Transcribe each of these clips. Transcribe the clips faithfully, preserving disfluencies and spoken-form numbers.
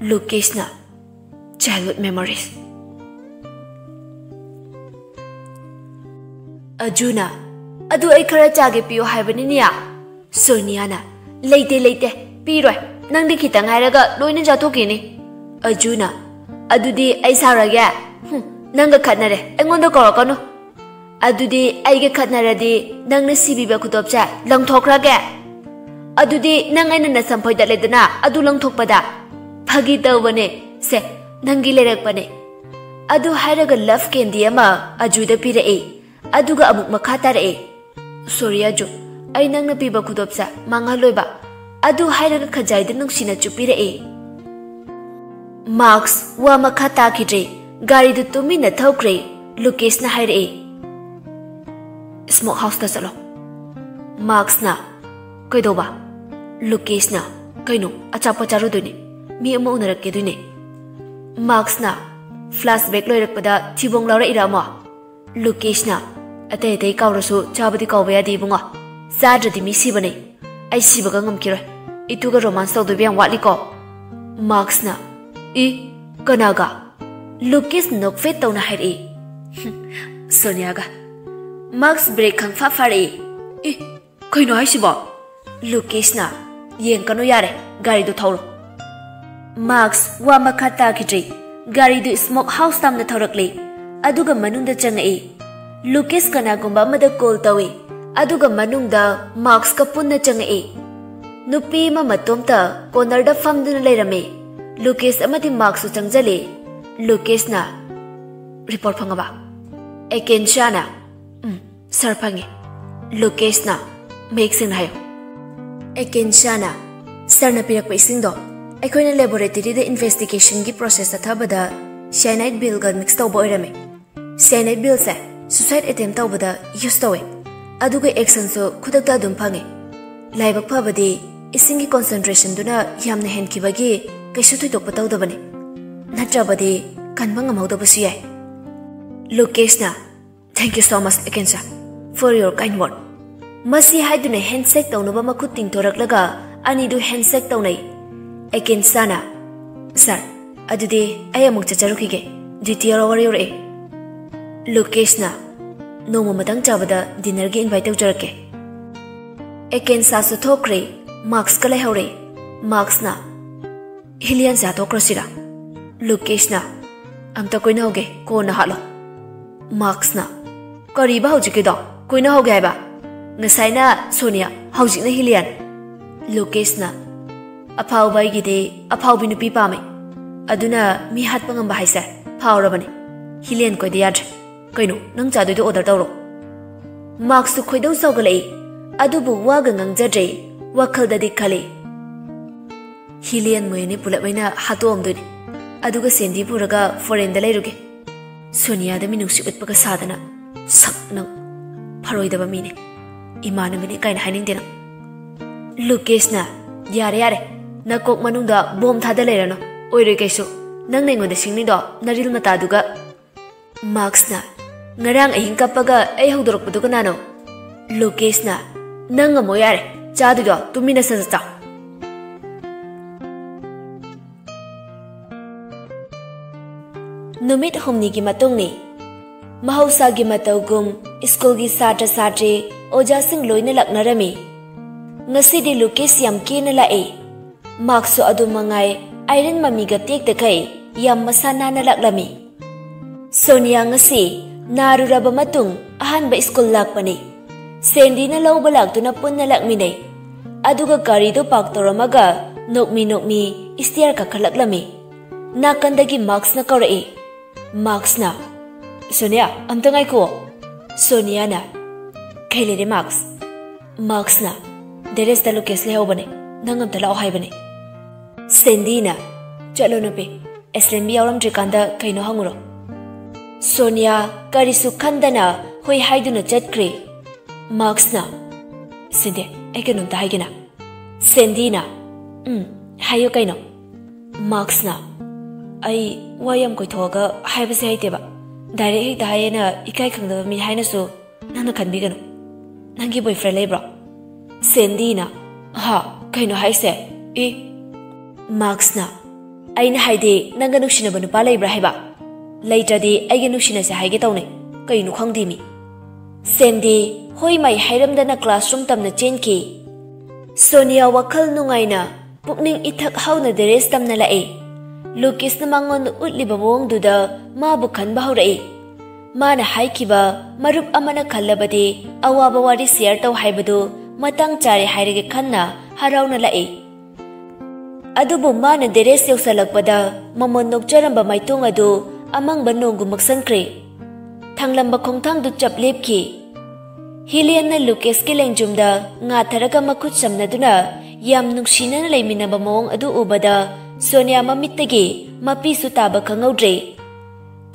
ꯂꯨꯀꯦꯁꯅ, "Childhood memories." ꯑꯖꯨꯅ, "ꯑꯗꯨ ꯑꯩ ꯈꯔ ꯆꯥꯒꯦ, ꯄꯤꯌꯣ ꯍꯥꯏꯕꯅꯤꯅꯦ?" ꯁꯣꯅꯤꯌꯥꯅ, "ꯂꯩꯇꯦ, ꯂꯩꯇꯦ, ꯄꯤꯔꯣꯏ꯫ ꯅꯪꯗꯤ ꯈꯤꯇꯪ ꯍꯥꯏꯔꯒ ꯂꯣꯏꯅ ꯆꯥꯊꯣꯛꯈꯤꯅꯤ꯫" ꯑꯖꯨꯅ, "ꯑꯗꯨꯗꯤ ꯑꯩ ꯁꯥꯎꯔꯒꯦ꯫ ꯍꯨꯝ, ꯅꯪꯒ ꯈꯠꯅꯔꯦ, ꯑꯩꯉꯣꯟꯗ ꯀꯧꯔꯛꯀꯅꯨ꯫ ꯑꯗꯨꯗꯤ ꯑꯩꯒ ꯈꯠꯅꯔꯗꯤ ꯅꯪꯅ ꯁꯤꯕꯤꯕ ꯈꯨꯗꯣꯞꯁꯦ ꯂꯪꯊꯣꯛꯈ꯭ꯔꯒꯦ꯫ ꯑꯗꯨꯗꯤ ꯅꯪ ꯑꯩꯅ ꯅꯁꯝ ꯐꯣꯏꯗꯠꯂꯦꯗꯅ, ꯑꯗꯨ ꯂꯪꯊꯣꯛꯄꯗ꯫" "ꯐꯥꯒꯤ ꯇꯧꯕꯅꯦ꯫ ꯁꯦ, ꯅꯪꯒꯤ ꯂꯩꯔꯛꯄꯅꯦ꯫" ꯑꯗꯨ ꯍꯥꯏꯔꯒ ꯂꯚ ꯀꯦꯟꯗꯤ ꯑꯃ ꯑꯖꯨꯗ ꯄꯤꯔꯛꯏ꯫ ꯑꯗꯨꯒ ꯑꯃꯨꯛ ꯃꯈꯥ ꯇꯥꯔꯛꯑꯦ, "Sorry ꯑꯖꯨ, ꯑꯩ ꯅꯪꯅ ꯄꯤꯕ ꯈꯨꯗꯣꯞꯁꯦ ꯃꯥꯡꯍꯜꯂꯣꯏꯕ꯫" ꯑꯗꯨ ꯍꯥꯏꯔꯒ ꯈꯖꯥꯏꯗ ꯅꯨꯡꯁꯤꯅ ꯆꯨꯞꯄꯤꯔꯛꯑꯦ꯫ ꯃꯥꯛꯁ ꯋꯥ ꯃꯈꯥ ꯇꯥꯈꯤꯗ꯭ꯔꯦ꯫ ꯒꯥꯔꯤꯗꯨ ꯇꯨꯃꯤꯟꯅ ꯊꯧꯈ꯭ꯔꯦ꯫ ꯂꯨꯀꯦꯁꯅ ꯍꯥꯏꯔꯛꯑꯦ, "ꯁ꯭ꯃꯣꯛ ꯍꯥꯎꯁꯇ ꯆꯠꯂꯣ꯫" ꯃꯥꯛꯁꯅ, "ꯀꯩꯗꯧꯕ?" ꯂꯨꯀꯦꯁꯅ, "ꯀꯩꯅꯣ, ꯑꯆꯥꯄꯣꯠ ꯆꯥꯔꯨꯗꯣꯏꯅꯦ, ꯃꯤ ꯑꯃ ꯎꯅꯔꯛꯀꯦꯗꯣꯏꯅꯦ꯫" ꯃꯥꯛꯁꯅ, "ꯐ꯭ꯂꯥꯁꯕꯦꯛ ꯂꯣꯏꯔꯛꯄꯗ ꯊꯤꯕꯣꯡ ꯂꯥꯎꯔꯛꯏꯔꯥ ꯑꯃꯨꯛ?" ꯂꯨꯀꯦꯁꯅ, "ꯑꯇꯩ ꯑꯇꯩ ꯀꯥꯎꯔꯁꯨ ꯆꯥꯕꯗꯤ ꯀꯥꯎꯕ ꯌꯥꯗꯦ ꯏꯕꯨꯡꯉꯣ꯫ ꯆꯥꯗ꯭ꯔꯗꯤ ꯃꯤ ꯁꯤꯕꯅꯦ꯫ ꯑꯩ ꯁꯤꯕꯒ ꯉꯝꯈꯤꯔꯣꯏ꯫ ꯏꯇꯨꯒ ꯔꯣꯃꯥꯟꯁ ꯇꯧꯗꯣꯏꯕ ꯌꯥꯝ ꯋꯥꯠꯂꯤꯀꯣ꯫" ꯃꯥꯛꯁꯅ, "ꯏ, ꯀꯅꯥꯒ?" ꯂꯨꯀꯦꯁꯅ ꯅꯣꯛꯐꯦꯠ ꯇꯧꯅ ꯍꯥꯏꯔꯛꯏ꯫ "ꯁꯣꯅꯤꯌꯥꯒ꯫" ꯃꯥꯛꯁ ꯕ꯭ꯔꯦꯛ ꯈꯪꯐꯥ ꯐꯥꯔꯛꯏ꯫ "ꯏ, ꯀꯩꯅꯣ ꯍꯥꯏꯁꯤꯕꯣ?" ꯂꯨꯀꯦꯁꯅ, "ꯌꯦꯡꯀꯅꯨ ꯌꯥꯔꯦ, ꯒꯥꯔꯤꯗꯣ ꯊꯧꯔꯣ꯫" ꯃꯥꯛꯁ ꯋꯥ ꯃꯈꯥ ꯇꯥꯈꯤꯗ꯭ꯔꯦ꯫ ꯒꯥꯔꯤꯗꯨ ꯁ꯭ꯃꯣꯛ ꯍꯥꯎꯁ ꯇꯥꯝꯅ ꯊꯧꯔꯛꯂꯦ, ꯑꯗꯨꯒ ꯃꯅꯨꯡꯗ ꯆꯪꯉꯛꯏ꯫ ꯂꯨꯀꯦꯁ ꯀꯅꯥꯒꯨꯝꯕ ꯑꯃꯗ ꯀꯣꯜ ꯇꯧꯏ, ꯑꯗꯨꯒ ꯃꯅꯨꯡꯗ ꯃꯥꯛꯁꯀ ꯄꯨꯟꯅ ꯆꯪꯉꯛꯏ꯫ ꯅꯨꯄꯤ ꯑꯃ ꯃꯇꯣꯝꯇ ꯀꯣꯅꯔꯗ ꯐꯝꯗꯨꯅ ꯂꯩꯔꯝꯃꯤ꯫ ꯂꯨꯀꯦꯁ ꯑꯃꯗꯤ ꯃꯥꯛꯁꯁꯨ ꯆꯪꯖꯜꯂꯤ꯫ ꯂꯨꯀꯦꯁꯅ, "ꯔꯤꯄꯣꯔꯠ ꯐꯪꯉꯕ?" ꯑꯦꯀꯦꯟꯁꯤꯌꯥꯅ, "ꯎꯝ, ꯁꯥꯔ, ꯐꯪꯉꯦ꯫" ꯂꯨꯀꯦꯁꯅ, "ꯃꯌꯦꯛ ꯁꯦꯡꯅ ꯍꯥꯏꯌꯨ꯫" ꯑꯦꯀꯦꯟꯁꯤꯌꯥꯅ, "ꯁꯥꯔꯅ ꯄꯤꯔꯛꯄ ꯏꯁꯤꯡꯗꯣ ꯑꯩꯈꯣꯏꯅ ꯂꯦꯕꯣꯔꯦꯇꯔꯤꯗ ꯏꯟꯚꯦꯁꯇꯤꯒꯦꯁꯟꯒꯤ ꯄ꯭ꯔꯣꯁꯦꯁ ꯆꯠꯊꯕꯗ ꯁꯤꯌꯥꯅꯥꯏꯠ ꯕꯤꯜꯒ ꯃꯤꯛꯁ ꯇꯧꯕ ꯑꯣꯏꯔꯝꯃꯦ꯫ ꯁꯤꯌꯥꯅꯥꯏꯠ ꯕꯤꯜꯁꯦ ꯁꯨꯁꯥꯏꯠ ꯑꯦꯇꯦꯝ ꯇꯧꯕꯗ ꯌꯨꯁ ꯇꯧꯋꯦ, ꯑꯗꯨꯒ ꯑꯦꯛꯁꯟꯁꯨ ꯈꯨꯗꯛꯇ ꯑꯗꯨꯝ ꯐꯪꯉꯦ꯫ ꯂꯥꯏꯕꯛ ꯐꯕꯗꯤ ꯏꯁꯤꯡꯒꯤ ꯀꯣꯟꯁꯦꯟꯇ꯭ꯔꯦꯁꯟꯗꯨꯅ ꯌꯥꯝꯅ ꯍꯦꯟꯈꯤꯕꯒꯤ ꯀꯩꯁꯨ ꯊꯣꯏꯗꯣꯛꯄ ꯇꯧꯗꯕꯅꯦ, ꯅꯠꯇ꯭ꯔꯕꯗꯤ ꯀꯟꯕ ꯉꯝꯍꯧꯗꯕꯁꯨ ꯌꯥꯏ꯫" ꯂꯨꯀꯦꯁꯅ, "Thank you so much, ꯑꯦꯀꯦꯟꯁꯥ, for your kind word꯫" ꯃꯁꯤ ꯍꯥꯏꯗꯨꯅ ꯍꯦꯟꯁꯦꯛ ꯇꯧꯅꯕ ꯃꯈꯨꯠ ꯇꯤꯡꯊꯣꯔꯛꯂꯒ ꯑꯅꯤꯗꯨ ꯍꯦꯟꯁꯦꯛ ꯇꯧꯅꯩ꯫ ꯑꯦꯀꯦꯟꯁꯥꯅ, "ꯁꯥꯔ, ꯑꯗꯨꯗꯤ ꯑꯩ ꯑꯃꯨꯛ ꯆꯠꯆꯔꯨꯈꯤꯒꯦ, ꯗ꯭ꯌꯨꯇꯤ ꯑꯋꯥꯔ ꯌꯧꯔꯛꯑꯦ꯫" ꯂꯣꯀꯦꯁꯅ, "ꯅꯣꯡꯃ ꯃꯇꯥꯡ ꯆꯥꯕꯗ ꯗꯤꯅꯔꯒꯤ ꯏꯟꯚꯥꯏꯠ ꯇꯧꯖꯔꯛꯀꯦ꯫" ꯑꯦꯀꯦꯟꯁꯥꯁꯨ ꯊꯣꯛꯈ꯭ꯔꯦ, ꯃꯥꯛꯁꯀ ꯂꯩꯍꯧꯔꯦ꯫ ꯃꯥꯛꯁꯅ, "ꯍꯤꯂꯤꯌꯟꯁꯦ ꯍꯥꯠꯇꯣꯛꯈ꯭ꯔꯁꯤꯔꯥ?" ꯂꯣꯀꯦꯁꯅ, "ꯑꯝꯇ ꯀꯣꯏꯅꯍꯧꯒꯦ, ꯀꯣꯟꯅ ꯍꯥꯠꯂꯣ꯫" ꯃꯥꯛꯁꯅ, "ꯀꯔꯤꯕ ꯍꯧꯖꯤꯛꯀꯤꯗꯣ? ꯀꯣꯏꯅꯍꯧꯒꯦ ꯍꯥꯏꯕ? ꯉꯁꯥꯏꯅ ꯁꯣꯅꯤꯌꯥ, ꯍꯧꯖꯤꯛꯅ ꯍꯤꯂꯤꯌꯟ?" ꯂꯣꯀꯦꯁꯅ, "ꯑꯐꯥꯎꯕ ꯑꯩꯒꯤꯗꯤ ꯑꯐꯥꯎꯕꯤ ꯅꯨꯄꯤ ꯄꯥꯝꯃꯦ꯫ ꯑꯗꯨꯅ ꯃꯤ ꯍꯥꯠꯄ ꯉꯝꯕ ꯍꯥꯏꯁꯦ ꯐꯥꯎꯔꯕꯅꯦ꯫ ꯍꯤꯂꯤꯌꯟ ꯀꯣꯏꯗ ꯌꯥꯗ꯭ꯔꯦ꯫ ꯀꯩꯅꯣ, ꯅꯪ ꯆꯥꯗꯣꯏꯗꯣ ꯑꯣꯔꯗꯔ ꯇꯧꯔꯣ꯫" ꯃꯥꯛꯁꯁꯨ ꯈꯣꯏꯗꯧ ꯁꯥꯎꯒꯠꯂꯛꯏ, ꯑꯗꯨꯕꯨ ꯋꯥꯒ ꯉꯥꯡꯖꯗ꯭ꯔꯦ꯫ ꯋꯥꯈꯜꯗꯗꯤ ꯈꯜꯂꯤ, "ꯍꯤꯂꯤꯌꯟ ꯃꯣꯏ ꯑꯅꯤ ꯄꯨꯂꯞ ꯑꯩꯅ ꯍꯥꯠꯇꯣꯛꯑꯝꯗꯣꯏꯅꯤ꯫ ꯑꯗꯨꯒ ꯁꯦꯟꯗꯤ ꯄꯨꯔꯒ ꯐꯣꯔꯦꯟꯗ ꯂꯩꯔꯨꯒꯦ꯫ ꯁꯣꯅꯤꯌꯥꯗ ꯃꯤꯅꯨꯡꯁꯤ ꯎꯠꯄꯒ ꯁꯥꯗꯅ, ꯁꯛ ꯅꯪ ꯐꯔꯣꯏꯗꯕ ꯃꯤꯅꯦ꯫ ꯏꯃꯥꯟꯅꯕꯅꯤ ꯀꯥꯏꯅ ꯍꯥꯏꯅꯤꯡꯗꯦ ꯅꯪ꯫" ꯂꯨꯀꯦꯁꯅ, "ꯌꯥꯔꯦ, ꯌꯥꯔꯦ꯫ ꯅꯀꯣꯛ ꯃꯅꯨꯡꯗ ꯕꯣꯝ ꯊꯥꯗ ꯂꯩꯔꯅꯨ꯫ ꯑꯣꯏꯔꯣꯏ ꯀꯩꯁꯨ꯫ ꯅꯪꯅ ꯑꯩꯉꯣꯟꯗ ꯁꯤꯡꯅꯤꯗꯣ ꯅꯔꯤꯜ ꯃꯇꯥꯗꯨꯒ꯫" ꯃꯥꯛꯁꯅ, "ꯉꯔꯥꯡ ꯑꯍꯤꯡ ꯀꯞꯄꯒ ꯑꯩ ꯍꯧꯗꯣꯔꯛꯄꯗꯨ ꯀꯅꯥꯅꯣ?" ꯂꯨꯀꯦꯁꯅ, "ꯅꯪ ꯉꯝꯃꯣ, ꯌꯥꯔꯦ꯫ ꯆꯥꯗꯣꯏꯗꯣ ꯇꯨꯃꯤꯟꯅ ꯁꯠ ꯁꯠ ꯆꯥꯎ꯫" ꯅꯨꯃꯤꯠ ꯍꯨꯝꯅꯤꯒꯤ ꯃꯇꯨꯡꯅꯤ꯫ ꯃꯍꯧꯁꯥꯒꯤ ꯃꯇꯧꯒꯨꯝ ꯁ꯭ꯀꯨꯜꯒꯤ ꯁꯥꯇ꯭ꯔ ꯁꯥꯇ꯭ꯔꯤ, ꯑꯣꯖꯥꯁꯤꯡ ꯂꯣꯏꯅ ꯂꯥꯛꯅꯔꯝꯃꯤ꯫ ꯉꯁꯤꯗꯤ ꯂꯨꯀꯦꯁ ꯌꯥꯝ ꯀꯦꯅ ꯂꯥꯛꯏ꯫ ꯃꯥꯛꯁꯁꯨ ꯑꯗꯨꯝ ꯃꯉꯥꯏ, ꯑꯥꯏꯔꯟ ꯃꯃꯤꯒ ꯇꯦꯛꯇꯈꯩ ꯌꯥꯝ ꯃꯁꯥ ꯅꯥꯟꯅ ꯂꯥꯛꯂꯝꯃꯤ꯫ ꯁꯣꯅꯤꯌꯥ ꯉꯁꯤ ꯅꯥꯔꯨꯔꯕ ꯃꯇꯨꯡ ꯑꯍꯥꯟꯕ ꯁ꯭ꯀꯨꯜ ꯂꯥꯛꯄꯅꯤ꯫ ꯁꯦꯟꯗꯤꯅ ꯂꯧꯕ ꯂꯥꯛꯇꯨꯅ ꯄꯨꯟꯅ ꯂꯥꯛꯃꯤꯟꯅꯩ꯫ ꯑꯗꯨꯒ ꯒꯥꯔꯤꯗꯨ ꯄꯥꯔꯛ ꯇꯧꯔꯝꯃꯒ ꯅꯣꯛꯃꯤ ꯅꯣꯛꯃꯤ ꯁ꯭ꯇꯤꯌꯔ ꯀꯥꯈꯠꯂꯛꯂꯝꯃꯤ꯫ ꯅꯥꯀꯟꯗꯒꯤ ꯃꯥꯛꯁꯅ ꯀꯧꯔꯛꯏ꯫ ꯃꯥꯛꯁꯅ, "ꯁꯣꯅꯤꯌꯥ, ꯑꯝꯇ ꯉꯥꯏꯈꯣ꯫" ꯁꯣꯅꯤꯌꯥꯅ, "ꯀꯩ ꯂꯩꯔꯦ ꯃꯥꯛꯁ?" ꯃꯥꯛꯁꯅ, "ꯗꯦꯔꯦꯁꯇ ꯂꯨꯀꯦꯁ ꯂꯩꯍꯧꯕꯅꯦ, ꯅꯪ ꯑꯝꯇ ꯂꯥꯛꯑꯣ ꯍꯥꯏꯕꯅꯦ꯫" ꯁꯦꯟꯗꯤꯅ, "ꯆꯠꯂꯣ ꯅꯨꯄꯤ, ꯑꯦꯁꯦꯝꯕ꯭ꯂꯤ ꯌꯥꯎꯔꯝꯗ꯭ꯔꯤꯀꯥꯟꯗ ꯀꯩꯅꯣ ꯍꯪꯉꯨꯔꯣ꯫" ꯁꯣꯅꯤꯌꯥ ꯀꯔꯤꯁꯨ ꯈꯟꯗꯅ ꯍꯣꯏ ꯍꯥꯏꯗꯨꯅ ꯆꯠꯈ꯭ꯔꯦ꯫ ꯃꯥꯛꯁꯅ, "ꯁꯦꯟꯗꯤ, ꯑꯩ ꯀꯩꯅꯣꯝꯇ ꯍꯥꯏꯒꯦꯅ꯫" ꯁꯦꯟꯗꯤꯅ, "ꯎꯝ, ꯍꯥꯏꯌꯨ ꯀꯩꯅꯣ꯫" ꯃꯥꯛꯁꯅ, "ꯑꯩ ꯋꯥ ꯌꯥꯝ ꯀꯣꯏꯊꯣꯛꯑꯒ ꯍꯥꯏꯕꯁꯦ ꯍꯩꯇꯦꯕ꯫ ꯗꯥꯏꯔꯦꯛ ꯍꯦꯛꯇ ꯍꯥꯏꯌꯦꯅ ꯏꯀꯥꯏ ꯈꯪꯗꯕ ꯃꯤ ꯍꯥꯏꯅꯁꯨ ꯅꯪꯅ ꯈꯟꯕꯤꯒꯅꯨ꯫ ꯅꯪꯒꯤ ꯕꯣꯏꯐ꯭ꯔꯦꯟ ꯂꯩꯕ꯭ꯔꯣ?" ꯁꯦꯟꯗꯤꯅ, "ꯍꯥ? ꯀꯩꯅꯣ ꯍꯥꯏꯁꯦ? ꯏ?" ꯃꯥꯛꯁꯅ, ꯑꯩꯅ ꯍꯥꯏꯗꯤ, ꯅꯪꯒ ꯅꯨꯡꯁꯤꯅꯕ ꯅꯨꯄꯥ ꯂꯩꯕ꯭ꯔꯥ ꯍꯥꯏꯕ? ꯂꯩꯇ꯭ꯔꯗꯤ ꯑꯩꯒ ꯅꯨꯡꯁꯤꯅꯁꯦ ꯍꯥꯏꯒꯦ ꯇꯧꯅꯤ꯫ ꯀꯩꯅꯣ ꯈꯪꯗꯦꯃꯤ꯫ ꯁꯦꯟꯗꯤ ꯍꯣꯏ ꯃꯥꯏ ꯍꯥꯏꯔꯝꯗꯅ classroom ꯇꯝꯅ ꯆꯦꯟꯈꯤ꯫ ꯁꯣꯅꯤꯌꯥ ꯋꯥꯈꯜ ꯅꯨꯡꯉꯥꯏꯅ, ꯄꯨꯛꯅꯤꯡ ꯏꯊꯛ ꯍꯥꯎꯅ ꯗ꯭ꯔꯦꯁ ꯇꯝꯅ ꯂꯥꯛꯏ꯫ ꯂꯨꯀꯦꯁꯅ ꯃꯉꯣꯟꯗ ꯎꯠꯂꯤꯕ ꯃꯑꯣꯡꯗꯨꯗ ꯃꯥꯕꯨ ꯈꯟꯕ ꯍꯧꯔꯛꯏ꯫ ꯃꯥꯅ ꯍꯥꯏꯈꯤꯕ, "ꯃꯔꯨꯞ ꯑꯃꯅ ꯈꯜꯂꯕꯗꯤ ꯑꯋꯥꯕ ꯋꯥꯔꯤ ꯁꯤꯌꯔ ꯇꯧ" ꯍꯥꯏꯕꯗꯨ ꯃꯇꯥꯡ ꯆꯥꯔꯦ ꯍꯥꯏꯔꯒꯦ ꯈꯟꯅ ꯍꯔꯥꯎꯅ ꯂꯥꯛꯏ꯫ ꯑꯗꯨꯕꯨ ꯃꯥꯅ ꯗ꯭ꯔꯦꯁ ꯌꯧꯁꯜꯂꯛꯄꯗ ꯃꯃꯣꯟ ꯅꯣꯛꯆꯔꯝꯕ ꯃꯥꯏꯊꯣꯡ ꯑꯗꯨ ꯑꯃꯪꯕ ꯅꯣꯡꯒꯨꯝ ꯃꯛꯁꯟꯈ꯭ꯔꯦ꯫ ꯊꯥꯡꯂꯝꯕ ꯈꯣꯡꯊꯥꯡꯗꯨ ꯆꯞ ꯂꯦꯞꯈꯤ꯫ ꯍꯤꯂꯤꯌꯟꯅ ꯂꯨꯀꯦꯁꯀꯤ ꯂꯦꯡꯖꯨꯝꯗ ꯉꯥꯊꯔꯒ ꯃꯈꯨꯠ ꯁꯝꯅꯗꯨꯅ ꯌꯥꯝ ꯅꯨꯡꯁꯤꯅꯅ ꯂꯩꯃꯤꯟꯅꯕ ꯃꯑꯣꯡ ꯑꯗꯨ ꯎꯕꯗ ꯁꯣꯅꯤꯌꯥ ꯃꯃꯤꯠꯇꯒꯤ ꯃꯄꯤꯁꯨ ꯇꯥꯕ ꯈꯪꯍꯧꯗ꯭ꯔꯦ꯫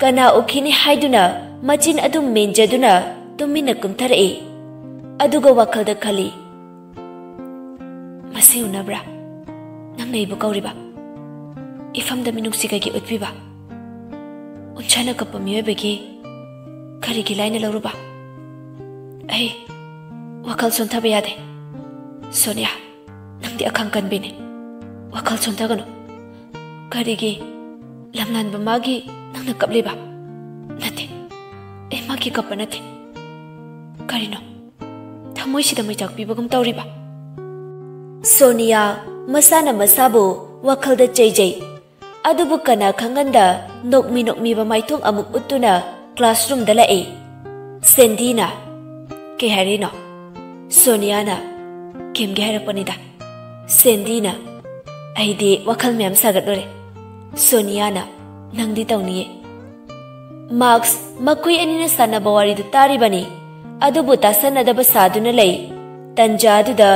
ꯀꯅꯥ ꯎꯈꯤꯅꯤ ꯍꯥꯏꯗꯨꯅ ꯃꯆꯤꯟ ꯑꯗꯨꯝ ꯃꯦꯟꯖꯗꯨꯅ ꯇꯨꯃꯤꯟꯅ ꯀꯨꯝꯊꯔꯛꯏ꯫ ꯑꯗꯨꯒ ꯋꯥꯈꯜꯗ ꯈꯜꯂꯤ, "ꯃꯁꯤ ꯎꯅꯕ꯭ꯔꯥ? ꯅꯪꯅ ꯑꯩꯕꯨ ꯀꯧꯔꯤꯕ? ꯏꯐꯝꯗ ꯃꯤꯅꯨꯡꯁꯤ ꯀꯩꯒꯤ ꯎꯠꯄꯤꯕ? ꯎꯟꯁꯥꯅ ꯀꯞꯄ ꯃꯤꯑꯣꯏꯕꯒꯤ ꯀꯔꯤꯒꯤ ꯂꯥꯏꯅ ꯂꯧꯔꯨꯕ? ꯑꯩ ꯋꯥꯈꯜ ꯁꯣꯟꯊꯕ ꯌꯥꯗꯦ꯫ ꯁꯣꯅꯤꯌꯥ, ꯅꯪꯗꯤ ꯑꯈꯥꯡ ꯀꯟꯕꯤꯅꯤ꯫ ꯋꯥꯈꯜ ꯁꯣꯟꯊꯒꯅꯨ꯫ ꯀꯔꯤꯒꯤ ꯂꯝꯂꯥꯟꯕ ꯃꯥꯒꯤ ꯅꯪꯅ ꯀꯞꯂꯤꯕ? ꯅꯠꯇꯦ, ꯑꯩ ꯃꯥꯒꯤ ꯀꯞꯄ ꯅꯠꯇꯦ꯫ ꯀꯔꯤꯅꯣ ꯊꯃꯣꯏꯁꯤꯗ ꯃꯩꯆꯥꯛ ꯄꯤꯕꯒꯨꯝ ꯇꯧꯔꯤꯕ?" ꯁꯣꯅꯤꯌꯥ ꯃꯁꯥꯅ ꯃꯁꯥꯕꯨ ꯋꯥꯈꯜꯗ ꯆꯩꯖꯩ꯫ ꯑꯗꯨꯕꯨ ꯀꯅꯥ ꯈꯪꯍꯟꯗ ꯅꯣꯛꯃꯤ ꯅꯣꯛꯃꯤꯕ ꯃꯥꯏꯊꯣꯡ ꯑꯃꯨꯛ ꯎꯠꯇꯨꯅ classroomꯗ ꯂꯥꯛꯏ꯫ ꯁꯦꯟꯗꯤꯅ, "ꯀꯩ ꯍꯥꯏꯔꯤꯅꯣ?" ꯁꯣꯅꯤꯌꯥꯅ, "ꯀꯦꯝꯒꯤ ꯍꯥꯏꯔꯛꯄꯅꯤꯗ꯫" ꯁꯦꯟꯗꯤꯅ, "ꯑꯩꯗꯤ ꯋꯥꯈꯜ ꯃꯌꯥꯝ ꯁꯥꯒꯠꯂꯨꯔꯦ꯫" ꯁꯣꯅꯤꯌꯥꯅ, "ꯅꯪꯗꯤ ꯇꯧꯅꯤꯌꯦ꯫" ꯃꯥꯛꯁ ꯃꯈꯣꯏ ꯑꯅꯤꯅ ꯁꯥꯟꯅꯕ ꯋꯥꯔꯤꯗꯨ ꯇꯥꯔꯤꯕꯅꯤ, ꯑꯗꯨꯕꯨ ꯇꯥꯁꯟꯅꯗꯕ ꯁꯥꯗꯨꯅ ꯂꯩ꯫ ꯇꯟꯖꯥ ꯑꯗꯨꯗ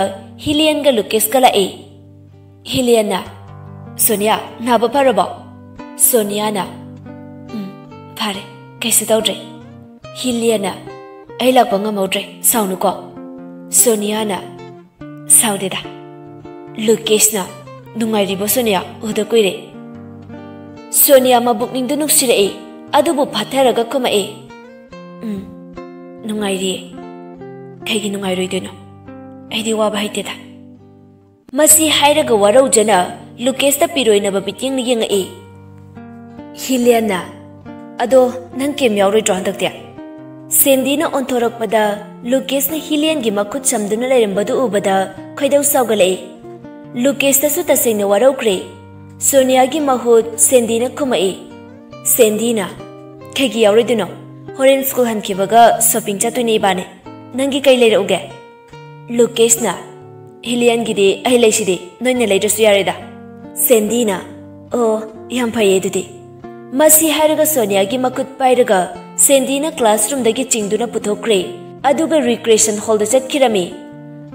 ꯍꯤꯂꯤꯌꯟꯒ ꯂꯨꯀꯦꯁꯀ ꯂꯥꯛꯏ꯫ ꯍꯤꯂꯤꯌꯟꯅ, "ꯁꯣꯅꯤꯌꯥ, ꯅꯥꯕ ꯐꯔꯕꯣ?" ꯁꯣꯅꯤꯌꯥꯅ, "ꯎꯝ, ꯐꯔꯦ, ꯀꯩꯁꯨ ꯇꯧꯗ꯭ꯔꯦ꯫" ꯍꯤꯂꯤꯌꯟꯅ, "ꯑꯩ ꯂꯥꯛꯄ ꯉꯝꯍꯧꯗ꯭ꯔꯦ, ꯁꯥꯎꯅꯨꯀꯣ꯫" ꯁꯣꯅꯤꯌꯥꯅ, "ꯁꯥꯎꯗꯦꯗ꯫" ꯂꯨꯀꯦꯁꯅ, "ꯅꯨꯡꯉꯥꯏꯔꯤꯕꯣ ꯁꯣꯅꯤꯌꯥ? ꯎꯗ ꯀꯨꯏꯔꯦ꯫" ꯁꯣꯅꯤꯌꯥ ꯃꯕꯨꯛꯅꯤꯡꯗꯨ ꯅꯨꯡꯁꯤꯔꯛꯏ, ꯑꯗꯨꯕꯨ ꯐꯥꯊꯔꯒ ꯈꯨꯝꯃꯛꯏ, "ꯎꯝ, ꯅꯨꯡꯉꯥꯏꯔꯤꯌꯦ꯫ ꯀꯩꯒꯤ ꯅꯨꯡꯉꯥꯏꯔꯣꯏꯗꯣꯏꯅꯣ? ꯑꯩꯗꯤ ꯋꯥꯕ ꯍꯩꯇꯦꯗ꯫" ꯃꯁꯤ ꯍꯥꯏꯔꯒ ꯋꯥꯔꯧꯖꯅ ꯂꯨꯀꯦꯁꯇ ꯄꯤꯔꯣꯏꯅꯕ ꯃꯤꯠꯌꯦꯡꯅ ꯌꯦꯡꯉꯛꯏ꯫ ꯍꯤꯂꯤꯌꯟꯅ, "ꯑꯗꯣ ꯅꯪ ꯀꯦꯝ ꯌꯥꯎꯔꯣꯏꯗ꯭ꯔꯣ ꯍꯟꯗꯛꯇꯤ?" ꯁꯦꯟꯗꯤꯅ ꯑꯣꯟꯊꯣꯔꯛꯄꯗ ꯂꯨꯀꯦꯁꯅ ꯍꯤꯂꯤꯌꯟꯒꯤ ꯃꯈꯨꯠ ꯁꯝꯗꯨꯅ ꯂꯩꯔꯝꯕꯗꯨ ꯎꯕꯗ ꯈꯣꯏꯗꯧ ꯁꯥꯎꯒꯠꯂꯛꯏ꯫ ꯂꯨꯀꯦꯁꯇꯁꯨ ꯇꯁꯦꯡꯅ ꯋꯥꯔꯧꯈ꯭ꯔꯦ꯫ ꯁꯣꯅꯤꯌꯥꯒꯤ ꯃꯍꯨꯠ ꯁꯦꯟꯗꯤꯅ ꯈꯨꯝꯃꯛꯏ꯫ ꯁꯦꯟꯗꯤꯅ, "ꯀꯩꯒꯤ ꯌꯥꯎꯔꯣꯏꯗꯣꯏꯅꯣ? ꯍꯣꯔꯦꯟ ꯁ꯭ꯀꯨꯜ ꯍꯟꯈꯤꯕꯒ ꯁꯣꯄꯤꯡ ꯆꯠꯇꯣꯏꯅꯦ ꯏꯕꯥꯅꯤ꯫ ꯅꯪꯒꯤ ꯀꯩ ꯂꯩꯔꯛꯎꯒꯦ?" ꯂꯨꯀꯦꯁꯅ, "ꯍꯤꯂꯤꯌꯟꯒꯤꯗꯤ ꯑꯩ ꯂꯩꯁꯤꯗꯤ, ꯅꯣꯏꯅ ꯂꯩꯗ꯭ꯔꯁꯨ ꯌꯥꯔꯦꯗ꯫" ꯁꯦꯟꯗꯤꯅ, "ꯑꯣ, ꯌꯥꯝ ꯐꯩꯌꯦ ꯑꯗꯨꯗꯤ꯫" ꯃꯁꯤ ꯍꯥꯏꯔꯒ ꯁꯣꯅꯤꯌꯥꯒꯤ ꯃꯈꯨꯠ ꯄꯥꯏꯔꯒ ꯁꯦꯟꯗꯤꯅ ꯀ꯭ꯂꯥꯁꯔꯨꯝꯗꯒꯤ ꯆꯤꯡꯗꯨꯅ ꯄꯨꯊꯣꯛꯈ꯭ꯔꯦ꯫ ꯑꯗꯨꯒ ꯔꯤꯀ꯭ꯔꯦꯁꯟ ꯍꯣꯜꯗ ꯆꯠꯈꯤꯔꯝꯃꯤ꯫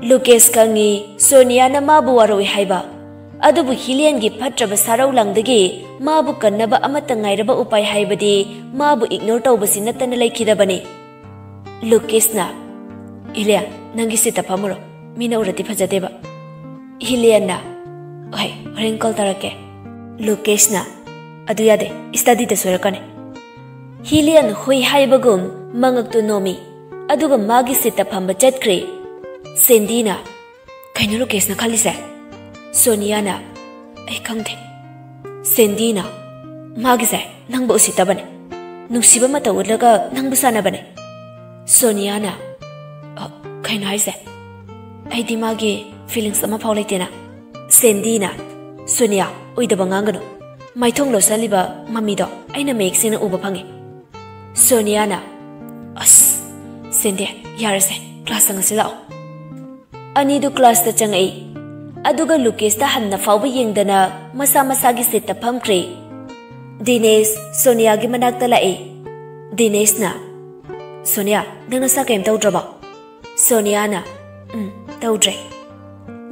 ꯂꯨꯀꯦꯁ ꯈꯪꯉꯤ ꯁꯣꯅꯤꯌꯥꯅ ꯃꯥꯕꯨ ꯋꯥꯔꯧꯏ ꯍꯥꯏꯕ꯫ ꯑꯗꯨꯕꯨ ꯍꯤꯂꯤꯌꯟꯒꯤ ꯐꯠꯇ꯭ꯔꯕ ꯁꯥꯔꯧ ꯂꯥꯡꯗꯒꯤ ꯃꯥꯕꯨ ꯀꯟꯅꯕ ꯑꯃꯠꯇ ꯉꯥꯏꯔꯕ ꯎꯄꯥꯏ ꯍꯥꯏꯕꯗꯤ ꯃꯥꯕꯨ ꯏꯒꯅꯣꯔ ꯇꯧꯕꯁꯤ ꯅꯠꯇꯅ ꯂꯩꯈꯤꯗꯕꯅꯤ꯫ ꯂꯨꯀꯦꯁꯅ, "ꯍꯤꯂꯤꯌꯟ, ꯅꯪꯒꯤ ꯁꯤꯠꯇ ꯐꯝꯃꯨꯔꯣ꯫ ꯃꯤꯅ ꯎꯔꯗꯤ ꯐꯖꯗꯦꯕ꯫" ꯍꯤꯂꯤꯌꯟꯅ, "ꯍꯣꯏ, ꯍꯣꯔꯦꯟ ꯀꯣꯜ ꯇꯧꯔꯛꯀꯦ꯫" ꯂꯨꯀꯦꯁꯅ, "ꯑꯗꯨ ꯌꯥꯗꯦ, ꯁ꯭ꯇꯗꯤꯗ ꯁꯣꯏꯔꯛꯀꯅꯤ꯫" ꯍꯤꯂꯤꯌꯟ ꯍꯨꯏ ꯍꯥꯏꯕꯒꯨꯝ ꯃꯉꯛꯇꯨ ꯅꯣꯝꯃꯤ, ꯑꯗꯨꯒ ꯃꯥꯒꯤ ꯁꯤꯠꯇ ꯐꯝꯕ ꯆꯠꯈ꯭ꯔꯦ꯫ ꯁꯦꯟꯗꯤꯅ, "ꯀꯩꯅꯣ ꯂꯨꯀꯦꯁꯅ ꯈꯜꯂꯤꯁꯦ?" ꯁꯣꯅꯤꯌꯥꯅ, "ꯑꯩ ꯈꯪꯗꯦ꯫" ꯁꯦꯟꯗꯤꯅ, "ꯃꯥꯒꯤꯁꯦ ꯅꯪꯕꯨ ꯎꯁꯤꯠꯇꯕꯅꯦ, ꯅꯨꯡꯁꯤꯕ ꯃꯇꯧ ꯎꯠꯂꯒ ꯅꯪꯕꯨ ꯁꯥꯟꯅꯕꯅꯦ꯫" ꯁꯣꯅꯤꯌꯥꯅ, "ꯑ, ꯀꯩꯅꯣ ꯍꯥꯏꯁꯦ? ꯑꯩꯗꯤ ꯃꯥꯒꯤ ꯐꯤꯂꯤꯡꯁ ꯑꯃꯐꯥꯎ ꯂꯩꯇꯦꯅ꯫" ꯁꯦꯟꯗꯤꯅ, "ꯁꯣꯅꯤꯌꯥ, ꯑꯣꯏꯗꯕ ꯉꯥꯡꯒꯅꯨ꯫ ꯃꯥꯏꯊꯣꯡ ꯂꯣꯠꯁꯜꯂꯤꯕ ꯃꯃꯤꯗꯣ ꯑꯩꯅ ꯃꯌꯦꯛ ꯁꯦꯡꯅ ꯎꯕ ꯐꯪꯉꯤ꯫" ꯁꯣꯅꯤꯌꯥꯅ, "ꯑꯁ, ꯁꯦꯟꯗꯤ, ꯌꯥꯔꯦꯁꯦ, ꯀ꯭ꯂꯥꯁꯇ ꯉꯁꯤ ꯂꯥꯛꯑꯣ꯫" ꯑꯅꯤꯗꯨ ꯀ꯭ꯂꯥꯁꯇ ꯆꯪꯉꯛꯏ꯫ ꯑꯗꯨꯒ ꯂꯨꯀꯦꯁꯇ ꯍꯟꯅ ꯐꯥꯎꯕ ꯌꯦꯡꯗꯅ ꯃꯁꯥ ꯃꯁꯥꯒꯤ ꯁꯤꯠꯇ ꯐꯝꯈ꯭ꯔꯦ꯫ ꯗꯤꯅꯦꯁ ꯁꯣꯅꯤꯌꯥꯒꯤ ꯃꯅꯥꯛꯇ ꯂꯥꯛꯏ꯫ ꯗꯤꯅꯦꯁꯅ, "ꯁꯣꯅꯤꯌꯥ, ꯅꯪ ꯅꯁꯥ ꯀꯩꯝ ꯇꯧꯗ꯭ꯔꯕꯣ?" ꯁꯣꯅꯤꯌꯥꯅ, "ꯎꯝ, ꯇꯧꯗ꯭ꯔꯦ꯫"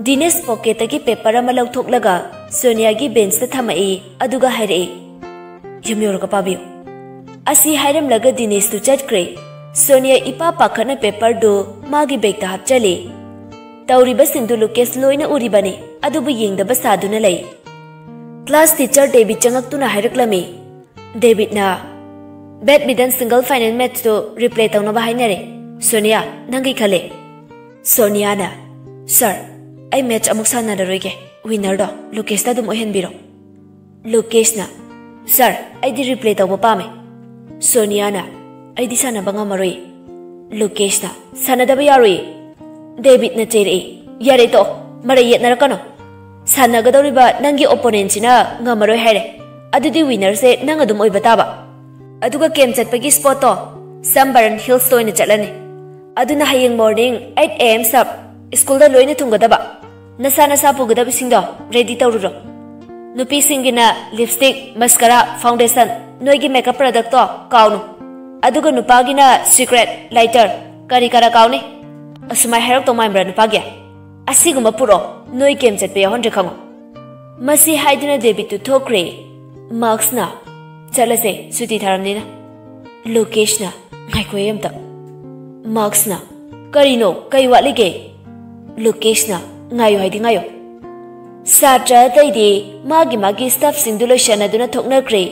ꯗꯤꯅꯦꯁ ꯄꯣꯀꯦꯠꯇꯒꯤ ꯄꯦꯄꯔ ꯑꯃ ꯂꯧꯊꯣꯛꯂꯒ ꯁꯣꯅꯤꯌꯥꯒꯤ ꯕꯦꯟꯁꯇ ꯊꯝꯃꯛꯏ, ꯑꯗꯨꯒ ꯍꯥꯏꯔꯛꯏ, "ꯌꯨꯝ ꯌꯧꯔꯒ ꯄꯥꯕꯤꯌꯨ꯫" ꯑꯁꯤ ꯍꯥꯏꯔꯝꯂꯒ ꯗꯤꯅꯦꯁꯇꯨ ꯆꯠꯈ꯭ꯔꯦ꯫ ꯁꯣꯅꯤꯌꯥ ꯏꯄꯥ ꯄꯥꯈꯠꯅ ꯄꯦꯄꯔꯗꯨ ꯃꯥꯒꯤ ꯕꯦꯒꯇ ꯍꯥꯞꯆꯜꯂꯤ꯫ ꯇꯧꯔꯤꯕꯁꯤꯡꯗꯨ ꯂꯨꯀꯦꯁ ꯂꯣꯏꯅ ꯎꯔꯤꯕꯅꯤ, ꯑꯗꯨꯕꯨ ꯌꯦꯡꯗꯕ ꯁꯥꯗꯨꯅ ꯂꯩ꯫ ꯀ꯭ꯂꯥꯁ ꯇꯤꯆꯔ ꯗꯦꯕꯤꯗ ꯆꯪꯉꯛꯇꯨꯅ ꯍꯥꯏꯔꯛꯂꯝꯃꯤ꯫ ꯗꯦꯕꯤꯗꯅ, "ꯕꯦꯗꯃꯤꯟꯇꯟ ꯁꯤꯡꯒꯜ ꯐꯥꯏꯅꯦꯜ ꯃꯦꯠꯆꯇꯨ ꯔꯤꯄ꯭ꯂꯦ ꯇꯧꯅꯕ ꯍꯥꯏꯅꯔꯦ꯫ ꯁꯣꯅꯤꯌꯥ, ꯅꯪ ꯀꯩ ꯈꯜꯂꯤ?" ꯁꯣꯅꯤꯌꯥꯅ, "ꯁꯥꯔ, ꯑꯩ ꯃꯦꯠꯆ ꯑꯃꯨꯛ ꯁꯥꯟꯅꯔꯔꯣꯏꯒꯦ꯫ ꯋꯤꯅꯔꯗꯣ ꯂꯨꯀꯦꯁꯇ ꯑꯗꯨꯝ ꯑꯣꯏꯍꯟꯕꯤꯔꯣ꯫ ꯂꯨꯀꯦꯁꯅ, "ꯁꯥꯔ, ꯑꯩꯗꯤ ꯔꯤꯄ꯭ꯂꯦ ꯇꯧꯕ ꯄꯥꯝꯃꯦ꯫" ꯁꯣꯅꯤꯌꯥꯅ, "ꯑꯩꯗꯤ ꯁꯥꯟꯅꯕ ꯉꯝꯃꯔꯣꯏ꯫" ꯂꯨꯀꯦꯁꯅ, "ꯁꯥꯟꯅꯗꯕ ꯌꯥꯔꯣꯏ꯫" ꯗꯦꯕꯤꯠꯅ ꯆꯩꯔꯛꯏ, "ꯌꯥꯔꯦ, ꯇꯣꯛꯑꯣ, ꯃꯔꯩ ꯌꯦꯠꯅꯔꯛꯀꯅꯣ꯫ ꯁꯥꯟꯅꯒꯗꯧꯔꯤꯕ ꯅꯪꯒꯤ ꯑꯣꯄꯣꯅꯦꯟꯁꯤꯅ ꯉꯝꯃꯔꯣꯏ ꯍꯥꯏꯔꯦ, ꯑꯗꯨꯗꯤ ꯋꯤꯅꯔꯁꯦ ꯅꯪ ꯑꯗꯨꯝ ꯑꯣꯏꯕ ꯇꯥꯕ꯫ ꯑꯗꯨꯒ ꯀꯦꯝ ꯆꯠꯄꯒꯤ ꯁ꯭ꯄꯣꯠꯇꯣ ꯁꯟꯕꯔꯟ ꯍꯤꯜꯁꯇ ꯑꯣꯏꯅ ꯆꯠꯂꯅꯤ꯫ ꯑꯗꯨꯅ ꯍꯌꯦꯡ ꯃꯣꯔꯅꯤꯡ ꯑꯩꯠ ꯑꯦ ꯑꯦꯝ ꯁꯥꯔꯞ ꯁ꯭ꯀꯨꯜꯗ ꯂꯣꯏꯅ ꯊꯨꯡꯒꯗꯕ꯫ ꯅꯁꯥ ꯅꯁꯥ ꯄꯨꯒꯗꯕꯁꯤꯡꯗꯣ ꯔꯦꯗꯤ ꯇꯧꯔꯨꯔꯣ꯫ ꯅꯨꯄꯤꯁꯤꯡꯒꯤꯅ ꯂꯤꯞꯁꯇꯤꯛ, ꯃꯁꯀꯔꯥ, ꯐꯥꯎꯟꯗꯦꯁꯟ, ꯅꯣꯏꯒꯤ ꯃꯦꯀꯞ ꯄ꯭ꯔꯗꯛꯇꯣ ꯀꯥꯎꯅꯨ꯫ ꯑꯗꯨꯒ ꯅꯨꯄꯥꯒꯤꯅ ꯁꯤꯀ꯭ꯔꯦꯠ, ꯂꯥꯏꯇꯔ, ꯀꯔꯤ ꯀꯔꯥ ꯀꯥꯎꯅꯤ꯫ ꯑꯁꯨꯃꯥꯏ ꯍꯥꯏꯔꯛꯇꯧ ꯃꯥꯟꯕ꯭ꯔꯥ ꯅꯨꯄꯥꯒꯤ? ꯑꯁꯤꯒꯨꯝꯕ ꯄꯨꯔꯛꯑꯣ, ꯅꯣꯏ ꯀꯦꯝ ꯆꯠꯄ ꯌꯥꯎꯍꯟꯗ꯭ꯔꯦ ꯈꯪꯉꯣ꯫" ꯃꯁꯤ ꯍꯥꯏꯗꯨꯅ ꯗꯦꯕꯤꯠꯇꯨ ꯊꯣꯛꯈ꯭ꯔꯦ꯫ ꯃꯥꯛꯁꯅ, "ꯆꯠꯂꯁꯦ, ꯁꯨꯇꯤ ꯊꯥꯔꯝꯅꯤꯅ꯫" ꯂꯨꯀꯦꯁꯅ, "ꯉꯥꯏꯈꯣꯍꯦ ꯑꯝꯇ꯫" ꯃꯥꯛꯁꯅ, "ꯀꯔꯤꯅꯣ? ꯀꯩ ꯋꯥꯠꯂꯤꯒꯦ?" ꯂꯨꯀꯦꯁꯅ, "ꯉꯥꯏꯌꯣ ꯍꯥꯏꯗꯤ ꯉꯥꯏꯌꯣ꯫" ꯁꯥꯇ꯭ꯔ ꯑꯇꯩꯗꯤ ꯃꯥꯒꯤ ꯃꯥꯒꯤ ꯁ꯭ꯇꯥꯐꯁꯤꯡꯗꯨ ꯂꯣꯏꯁꯟꯅꯗꯨꯅ ꯊꯣꯛꯅꯈ꯭ꯔꯦ꯫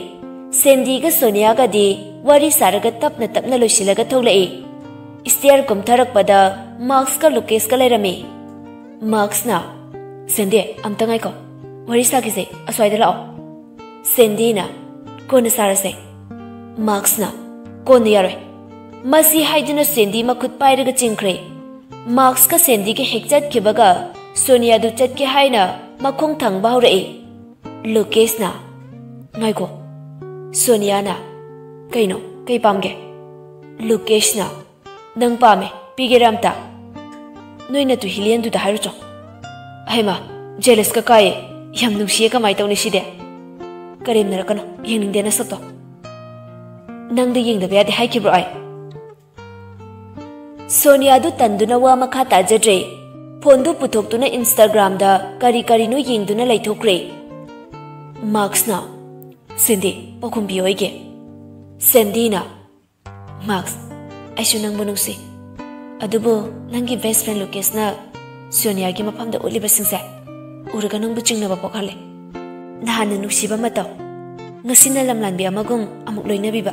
ꯁꯦꯟꯗꯤꯒ ꯁꯣꯅꯤꯌꯥꯒꯗꯤ ꯋꯥꯔꯤ ꯁꯥꯔꯒ ꯇꯞꯅ ꯇꯞꯅ ꯂꯣꯏꯁꯤꯜꯂꯒ ꯊꯣꯛꯂꯛꯏ꯫ ꯁ꯭ꯇꯦꯌꯔ ꯀꯨꯝꯊꯔꯛꯄꯗ ꯃꯥꯛꯁꯀ ꯂꯨꯀꯦꯁꯀ ꯂꯩꯔꯝꯃꯤ꯫ ꯃꯥꯛꯁꯅ, "ꯁꯦꯟꯗꯤ, ꯑꯝꯇ ꯉꯥꯏꯈꯣ, ꯋꯥꯔꯤ ꯁꯥꯈꯤꯁꯦ, ꯑꯁ꯭ꯋꯥꯏꯗ ꯂꯥꯛꯑꯣ꯫" ꯁꯦꯟꯗꯤꯅ, "ꯀꯣꯟꯅ ꯁꯥꯔꯁꯦ꯫" ꯃꯥꯛꯁꯅ, "ꯀꯣꯟꯅ ꯌꯥꯔꯣꯏ꯫" ꯃꯁꯤ ꯍꯥꯏꯗꯨꯅ ꯁꯦꯟꯗꯤ ꯃꯈꯨꯠ ꯄꯥꯏꯔꯒ ꯆꯤꯡꯈ꯭ꯔꯦ꯫ ꯃꯥꯛꯁꯀ ꯁꯦꯟꯗꯤꯒ ꯍꯦꯛ ꯆꯠꯈꯤꯕꯒ ꯁꯣꯅꯤꯌꯥꯗꯨ ꯆꯠꯀꯦ ꯍꯥꯏꯅ ꯃꯈꯣꯡ ꯊꯥꯡꯕ ꯍꯧꯔꯛꯏ꯫ ꯂꯨꯀꯦꯁꯅ, "ꯉꯥꯏꯈꯣ꯫" ꯁꯣꯅꯤꯌꯥꯅ, "ꯀꯩꯅꯣ? ꯀꯩ ꯄꯥꯝꯒꯦ?" ꯂꯨꯀꯦꯁꯅ, "ꯅꯪ ꯄꯥꯝꯃꯦ, ꯄꯤꯒꯦꯔꯥ ꯑꯝꯇ?" "ꯅꯣꯏ ꯅꯇꯨ ꯍꯤꯂꯤꯌꯟꯗꯨꯗ ꯍꯥꯏꯔꯨꯆꯣ꯫" "ꯍꯩꯃꯥ, ꯖꯦꯂꯁꯀ ꯀꯥꯏꯌꯦ꯫ ꯌꯥꯝ ꯅꯨꯡꯁꯤꯌꯦ, ꯀꯃꯥꯏ ꯇꯧꯅꯤ ꯁꯤꯗꯤ?" "ꯀꯔꯦꯝꯅꯔꯛꯀꯅꯣ, ꯌꯦꯡꯅꯤꯡꯗꯦ ꯅꯁꯛꯇꯣ꯫" "ꯅꯪꯗ ꯌꯦꯡꯗꯕ ꯌꯥꯗꯦ ꯍꯥꯏꯈꯤꯕ꯭ꯔꯣ ꯑꯩ?" ꯁꯣꯅꯤꯌꯥꯗꯨ ꯇꯟꯗꯨꯅ ꯋꯥ ꯃꯈꯥ ꯇꯥꯖꯗ꯭ꯔꯦ꯫ ꯐꯣꯟꯗꯨ ꯄꯨꯊꯣꯛꯇꯨꯅ ꯏꯟꯁꯇꯥꯒ꯭ꯔꯥꯝꯗ ꯀꯔꯤ ꯀꯔꯤꯅꯣ ꯌꯦꯡꯗꯨꯅ ꯂꯩꯊꯣꯛꯈ꯭ꯔꯦ꯫ ꯃꯥꯛꯁꯅ, "ꯁꯦꯟꯗꯤ, ꯄꯥꯎꯈꯨꯝ ꯄꯤꯌꯣ ꯑꯩꯒꯤ꯫" ꯁꯦꯟꯗꯤꯅ, "ꯃꯥꯛꯁ, ꯑꯩꯁꯨ ꯅꯪꯕꯨ ꯅꯨꯡꯁꯤ꯫ ꯑꯗꯨꯕꯨ ꯅꯪꯒꯤ ꯕꯦꯁ ꯐ꯭ꯔꯦꯟ ꯂꯨꯀꯦꯁꯅ ꯁꯣꯅꯤꯌꯥꯒꯤ ꯃꯐꯝꯗ ꯎꯠꯂꯤꯕꯁꯤꯡꯁꯦ ꯎꯔꯒ ꯅꯪꯕꯨ ꯆꯤꯡꯅꯕ ꯄꯣꯛꯍꯜꯂꯦ꯫ ꯅꯍꯥꯟꯅ ꯅꯨꯡꯁꯤꯕ ꯃꯇꯧ, ꯉꯁꯤꯅ ꯂꯝꯂꯥꯟꯕꯤ ꯑꯃꯒꯨꯝ ꯑꯃꯨꯛ ꯂꯣꯏꯅꯕꯤꯕ꯫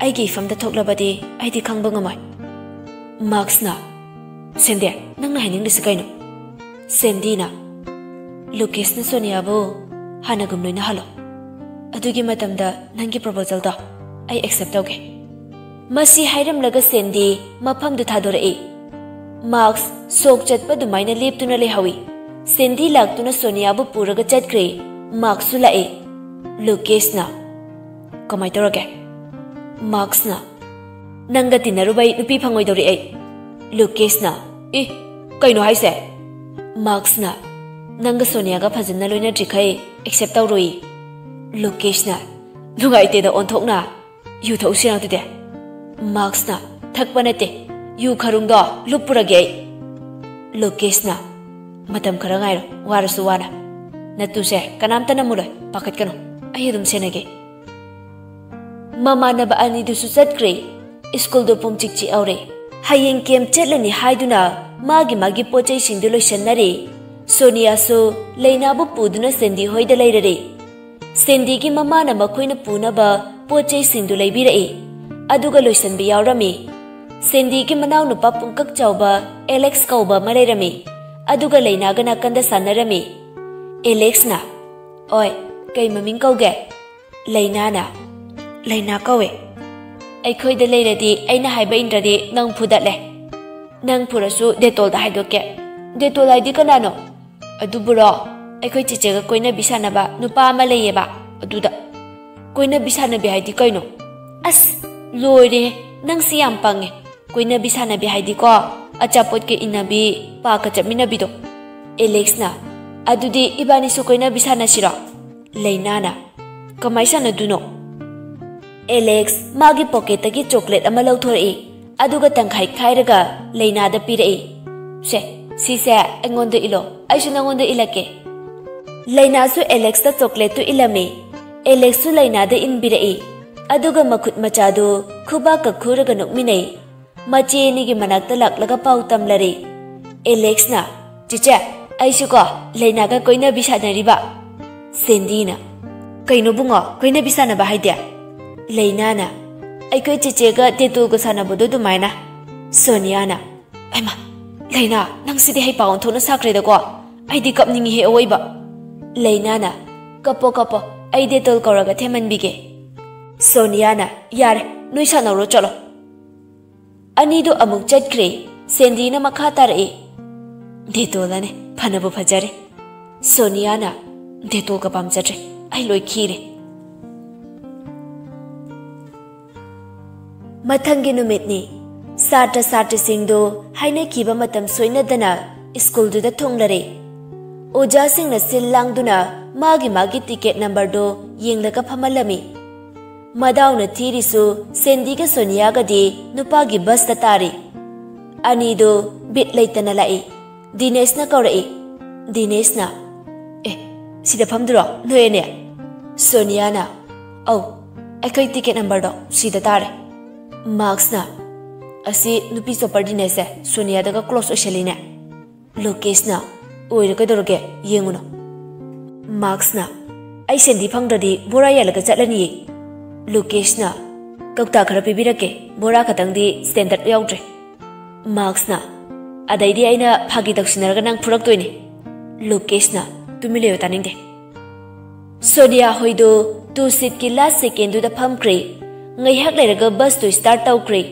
ꯑꯩꯒꯤ ꯏꯐꯝꯗ ꯊꯣꯛꯂꯕꯗꯤ ꯑꯩꯗꯤ ꯈꯪꯕ ꯉꯝꯃꯣꯏ꯫" ꯃꯥꯛꯁꯅ, "ꯁꯦꯟꯗꯤ, ꯅꯪꯅ ꯍꯥꯏꯅꯤꯡꯂꯤꯁꯤ ꯀꯩꯅꯣ?" ꯁꯦꯟꯗꯤꯅ, ꯂꯨꯀꯦꯁꯅ ꯁꯣꯅꯤꯌꯥꯕꯨ ꯍꯥꯟꯅꯒꯨꯝ ꯂꯣꯏꯅꯍꯜꯂꯣ꯫ ꯑꯗꯨꯒꯤ ꯃꯇꯝꯗ ꯅꯪꯒꯤ proposalꯗꯣ ꯑꯩ accept ꯇꯧꯒꯦ꯫ ꯃꯁꯤ ꯍꯥꯏꯔꯝꯂꯒ ꯁꯦꯟꯗꯤ ꯃꯐꯝꯗꯨ ꯊꯥꯗꯣꯔꯛꯏ꯫ ꯃꯥꯛꯁ ꯁꯣꯛ ꯆꯠꯄ ꯑꯗꯨꯃꯥꯏꯅ ꯂꯦꯞꯇꯨꯅ ꯂꯩꯍꯧꯏ꯫ ꯁꯦꯟꯗꯤ ꯂꯥꯛꯇꯨꯅ ꯁꯣꯅꯤꯌꯥꯕꯨ ꯄꯨꯔꯒ ꯆꯠꯈ꯭ꯔꯦ꯫ ꯃꯥꯛꯁꯁꯨ ꯂꯥꯛꯏ꯫ ꯂꯨꯀꯦꯁꯅ, "ꯀꯃꯥꯏ ꯇꯧꯔꯒꯦ?" ꯃꯥꯛꯁꯅ, "ꯅꯪꯒ ꯇꯤꯟꯅꯔꯨꯕꯩ ꯅꯨꯄꯤ ꯐꯪꯉꯣꯏꯗꯧꯔꯤ ꯑꯩ꯫" ꯂꯨꯀꯦꯁꯅ, "ꯏ, ꯀꯩꯅꯣ ꯍꯥꯏꯁꯦ?" ꯃꯥꯛꯁꯅ, "ꯅꯪꯒ ꯁꯣꯅꯤꯌꯥꯒ ꯐꯖꯅ ꯂꯣꯏꯅꯗ꯭ꯔꯤꯈꯩ accept ꯇꯧꯔꯣꯏ꯫" ꯂꯨꯀꯦꯁꯅ, "ꯅꯨꯡꯉꯥꯏꯇꯦꯗ ꯑꯣꯟꯊꯣꯛꯅ꯫ ꯌꯨ ꯊꯛꯎꯁꯤꯔ ꯑꯗꯨꯗꯤ?" ꯃꯥꯛꯁꯅ, "ꯊꯛꯄ ꯅꯠꯇꯦ, ꯌꯨ ꯈꯔꯨꯡꯗꯣ ꯂꯨꯞꯄꯨꯔꯒꯦ ꯑꯩ꯫" ꯂꯨꯀꯦꯁꯅ, "ꯃꯇꯝ ꯈꯔ ꯉꯥꯏꯔꯣ, ꯋꯥꯔꯁꯨ ꯋꯥꯅ꯫ ꯅꯠꯇꯨꯁꯦ ꯀꯅꯥꯝꯇ ꯅꯝꯃꯨꯔꯣꯏ, ꯄꯥꯈꯠꯀꯅꯨ, ꯑꯩ ꯑꯗꯨꯝ ꯁꯦꯟꯅꯒꯦ꯫" ꯃꯃꯥꯟꯅꯕ ꯑꯅꯤꯗꯨꯁꯨ ꯆꯠꯈ꯭ꯔꯦ꯫ ꯁ꯭ꯀꯨꯜꯗꯣ ꯄꯨꯡ ꯆꯤꯛ ꯆꯤꯛꯍꯧꯔꯦ꯫ ꯍꯌꯦꯡ ꯀꯦꯝꯞ ꯆꯠꯂꯅꯤ ꯍꯥꯏꯗꯨꯅ ꯃꯥꯒꯤ ꯃꯥꯒꯤ ꯄꯣꯠ ꯆꯩꯁꯤꯡꯗꯨ ꯂꯣꯏꯁꯟꯅꯔꯦ꯫ ꯁꯣꯅꯤꯌꯥꯁꯨ ꯂꯩꯅꯥꯕꯨ ꯄꯨꯗꯨꯅ ꯁꯦꯟꯗꯤ ꯍꯣꯏꯗ ꯂꯩꯔꯔꯦ꯫ ꯁꯦꯟꯗꯤꯒꯤ ꯃꯃꯥꯅ ꯃꯈꯣꯏꯅ ꯄꯨꯅꯕ ꯄꯣꯠ ꯆꯩꯁꯤꯡꯗꯨ ꯂꯩꯕꯤꯔꯛꯏ꯫ ꯑꯗꯨꯒ ꯂꯣꯏꯁꯟꯕ ꯌꯥꯎꯔꯝꯃꯤ꯫ ꯁꯦꯟꯗꯤꯒꯤ ꯃꯅꯥꯎꯅꯨꯄꯥ ꯄꯨꯡꯀꯛ ꯆꯥꯎꯕ ꯑꯦꯂꯦꯛꯁ ꯀꯧꯕ ꯑꯃ ꯂꯩꯔꯝꯃꯤ꯫ ꯑꯗꯨꯒ ꯂꯩꯅꯥꯒ ꯅꯥꯀꯟꯗ ꯁꯥꯟꯅꯔꯝꯃꯤ꯫ ꯑꯦꯂꯦꯛꯁꯅ, "ꯑꯣꯏ, ꯀꯩ ꯃꯃꯤꯡ ꯀꯧꯒꯦ?" ꯂꯩꯅꯥꯅ, "ꯂꯩꯅꯥ ꯀꯧꯋꯦ꯫ ꯑꯩꯈꯣꯏꯗ ꯂꯩꯔꯗꯤ ꯑꯩꯅ ꯍꯥꯏꯕ ꯏꯟꯗ꯭ꯔꯗꯤ ꯅꯪ ꯐꯨꯗꯠꯂꯦ꯫ ꯅꯪ ꯐꯨꯔꯁꯨ ꯗꯦꯇꯣꯜꯗ ꯍꯥꯏꯗꯣꯛꯀꯦ꯫" "ꯗꯦꯇꯣꯜ ꯍꯥꯏꯗꯤ ꯀꯅꯥꯅꯣ?" "ꯑꯗꯨꯕꯨꯔꯣ, ꯑꯩꯈꯣꯏ ꯆꯦꯆꯦꯒ ꯀꯣꯏꯅꯕꯤ ꯁꯥꯟꯅꯕ ꯅꯨꯄꯥ ꯑꯃ ꯂꯩꯌꯦꯕ, ꯑꯗꯨꯗ꯫" "ꯀꯣꯏꯅꯕꯤ ꯁꯥꯟꯅꯕꯤ ꯍꯥꯏꯗꯤ ꯀꯩꯅꯣ?" "ꯑꯁ, ꯂꯣꯏꯔꯦ, ꯅꯪꯁꯤ ꯌꯥꯝ ꯄꯪꯉꯦ꯫ ꯀꯣꯏꯅꯕꯤ ꯁꯥꯟꯅꯕꯤ ꯍꯥꯏꯗꯤꯀꯣ, ꯑꯆꯥꯄꯣꯠꯀ ꯏꯟꯅꯕꯤ, ꯄꯥꯔꯛꯀ ꯆꯠꯃꯤꯟꯅꯕꯤꯗꯣ꯫" ꯑꯦꯂꯦꯛꯁꯅ, "ꯑꯗꯨꯗꯤ ꯏꯕꯥꯅꯤꯁꯨ ꯀꯣꯏꯅꯕꯤ ꯁꯥꯟꯅꯁꯤꯔꯣ?" ꯂꯩꯅꯥꯅ, "ꯀꯃꯥꯏ ꯁꯥꯟꯅꯗꯣꯏꯅꯣ?" ꯑꯦꯂꯦꯛꯁ ꯃꯥꯒꯤ ꯄꯣꯀꯦꯠꯇꯒꯤ ꯆꯣꯀ꯭ꯂꯦꯠ ꯑꯃ ꯂꯧꯊꯣꯔꯛꯏ, ꯑꯗꯨꯒ ꯇꯪꯈꯥꯏ ꯈꯥꯏꯔꯒ ꯂꯩꯅꯥꯗ ꯄꯤꯔꯛꯏ꯫ "ꯁꯦ, ꯁꯤꯁꯦ ꯑꯩꯉꯣꯟꯗ ꯏꯜꯂꯣ, ꯑꯩꯁꯨ ꯅꯪꯉꯣꯟꯗ ꯏꯜꯂꯛꯀꯦ꯫" ꯂꯩꯅꯥꯁꯨ ꯑꯦꯂꯦꯛꯁꯇ ꯆꯣꯀ꯭ꯂꯦꯠꯇꯨ ꯏꯜꯂꯝꯃꯤ꯫ ꯑꯦꯂꯦꯛꯁꯁꯨ ꯂꯩꯅꯥꯗ ꯏꯟꯕꯤꯔꯛꯏ, ꯑꯗꯨꯒ ꯃꯈꯨꯠ ꯃꯆꯥꯗꯨ ꯈꯨꯕꯥꯛꯀ ꯈꯨꯔꯒ ꯅꯣꯛꯃꯤꯟꯅꯩ꯫ ꯃꯆꯦ ꯑꯅꯤꯒꯤ ꯃꯅꯥꯛꯇ ꯂꯥꯛꯂꯒ ꯄꯥꯎ ꯇꯝꯂꯔꯦ꯫ ꯑꯦꯂꯦꯛꯁꯅ, "ꯆꯦꯆꯦ, ꯑꯩꯁꯨꯀꯣ ꯂꯩꯅꯥꯒ ꯀꯣꯏꯅꯕꯤ ꯁꯥꯟꯅꯔꯤꯕ꯫" ꯁꯦꯟꯗꯤꯅ, "ꯀꯩꯅꯣ ꯕꯨꯡꯉꯣ, ꯀꯣꯏꯅꯕꯤ ꯁꯥꯟꯅꯕ ꯍꯥꯏꯗꯤ?" ꯂꯩꯅꯥꯅ, "ꯑꯩꯈꯣꯏ ꯆꯦꯆꯦꯒ ꯗꯦꯇꯣꯜꯒ ꯁꯥꯟꯅꯕꯗꯣ ꯑꯗꯨꯃꯥꯏꯅ꯫" ꯁꯣꯅꯤꯌꯥꯅ, "ꯑꯩꯃ, ꯂꯩꯅꯥ, ꯅꯪꯁꯤꯗꯤ ꯍꯩꯄꯥ ꯑꯣꯟꯊꯣꯛꯅ ꯁꯥꯈ꯭ꯔꯦꯗꯀꯣ꯫ ꯑꯩꯗꯤ ꯀꯞꯅꯤꯡꯉꯤꯍꯦ ꯑꯋꯣꯏꯕ꯫ ꯂꯩꯅꯥꯅ, "ꯀꯞꯄꯣ ꯀꯞꯄꯣ, ꯑꯩ ꯗꯦꯇꯣꯜ ꯀꯧꯔꯒ ꯊꯦꯝꯍꯟꯕꯤꯒꯦ꯫" ꯁꯣꯅꯤꯌꯥꯅ, "ꯌꯥꯔꯦ, ꯅꯣꯏ ꯁꯥꯟꯅꯧꯔꯣ, ꯆꯠꯂꯣ꯫" ꯑꯅꯤꯗꯨ ꯑꯃꯨꯛ ꯆꯠꯈ꯭ꯔꯦ꯫ ꯁꯦꯟꯗꯤꯅ ꯃꯈꯥ ꯇꯥꯔꯛꯏ, "ꯗꯦꯇꯣꯜ ꯑꯅꯦ, ꯐꯅꯕꯨ ꯐꯖꯔꯦ꯫" ꯁꯣꯅꯤꯌꯥꯅ, "ꯗꯦꯇꯣꯜꯒ ꯄꯥꯝꯖꯗ꯭ꯔꯦ, ꯑꯩ ꯂꯣꯏ ꯈꯤꯔꯦ꯫" ꯃꯊꯪꯒꯤ ꯅꯨꯃꯤꯠꯅꯤ꯫ ꯁꯥꯇ꯭ꯔ ꯁꯥꯇ꯭ꯔꯤꯁꯤꯡꯗꯨ ꯍꯥꯏꯅꯈꯤꯕ ꯃꯇꯝ ꯁꯣꯏꯅꯗꯅ ꯁ꯭ꯀꯨꯜꯗꯨꯗ ꯊꯨꯡꯂꯔꯦ꯫ ꯑꯣꯖꯥꯁꯤꯡꯅ ꯁꯤꯜ ꯂꯥꯡꯗꯨꯅ ꯃꯥꯒꯤ ꯃꯥꯒꯤ ꯇꯤꯀꯦꯠ ꯅꯝꯕꯔꯗꯨ ꯌꯦꯡꯂꯒ ꯐꯝꯍꯜꯂꯝꯃꯤ꯫ ꯃꯗꯥꯎꯅ ꯊꯤꯔꯤꯁꯨ ꯁꯦꯟꯗꯤꯒ ꯁꯣꯅꯤꯌꯥꯒꯗꯤ ꯅꯨꯄꯥꯒꯤ ꯕꯁꯇ ꯇꯥꯔꯤ꯫ ꯑꯅꯤꯗꯨ ꯕꯤꯠ ꯂꯩꯇꯅ ꯂꯥꯛꯏ꯫ ꯗꯤꯅꯦꯁꯅ ꯀꯧꯔꯛꯏ꯫ ꯗꯤꯅꯦꯁꯅ, "ꯑꯦ, ꯁꯤꯗ ꯐꯝꯗꯨꯔꯣ ꯅꯣꯏ ꯑꯅꯤ?" ꯁꯣꯅꯤꯌꯥꯅ, "ꯑꯧ, ꯑꯩꯈꯣꯏ ꯇꯤꯀꯦꯠ ꯅꯝꯕꯔꯗꯣ ꯁꯤꯗ ꯇꯥꯔꯦ꯫" ꯃꯥꯛꯁꯅ, "ꯑꯁꯤ ꯅꯨꯄꯤ ꯆꯣꯄꯔ ꯗꯤꯅꯦꯁꯁꯦ ꯁꯣꯅꯤꯌꯥꯗꯒ ꯀ꯭ꯂꯣꯁ ꯑꯣꯏꯁꯜꯂꯤꯅꯦ꯫" ꯂꯣꯀꯦꯁꯅ, "ꯑꯣꯏꯔꯦ, ꯀꯩꯗꯧꯔꯒꯦ, ꯌꯦꯡꯉꯨꯅꯨ꯫" ꯃꯥꯛꯁꯅ, "ꯑꯩ ꯁꯦꯟꯗꯤ ꯐꯪꯗ꯭ꯔꯗꯤ ꯕꯣꯔꯥ ꯌꯥꯜꯂꯒ ꯆꯠꯂꯅꯤꯌꯦ꯫" ꯂꯣꯀꯦꯁꯅ, "ꯀꯧꯇꯥ ꯈꯔ ꯄꯤꯕꯤꯔꯛꯀꯦ, ꯕꯣꯔꯥ ꯈꯛꯇꯪꯗꯤ ꯁ꯭ꯇꯦꯟꯗꯔꯗ ꯌꯥꯎꯗ꯭ꯔꯦ꯫" ꯃꯥꯛꯁꯅ, "ꯑꯗꯩꯗꯤ ꯑꯩꯅ ꯐꯥꯒꯤ ꯇꯧꯁꯤꯟꯅꯔꯒ ꯅꯪ ꯐꯨꯔꯛꯇꯣꯏꯅꯦ꯫" ꯂꯣꯀꯦꯁꯅ, "ꯇꯨꯃꯤꯟ ꯂꯩꯌꯣ, ꯇꯥꯅꯤꯡꯗꯦ꯫" ꯁꯣꯅꯤꯌꯥ ꯍꯣꯏꯗꯨ ꯇꯨ ꯁꯤꯠꯀꯤ ꯂꯥꯁ ꯁꯦꯀꯦꯟꯗꯨꯗ ꯐꯝꯈ꯭ꯔꯦ꯫ ꯉꯥꯏꯍꯥꯛ ꯂꯩꯔꯒ ꯕꯁꯇꯨ ꯁ꯭ꯇꯥꯔꯠ ꯇꯧꯈ꯭ꯔꯦ꯫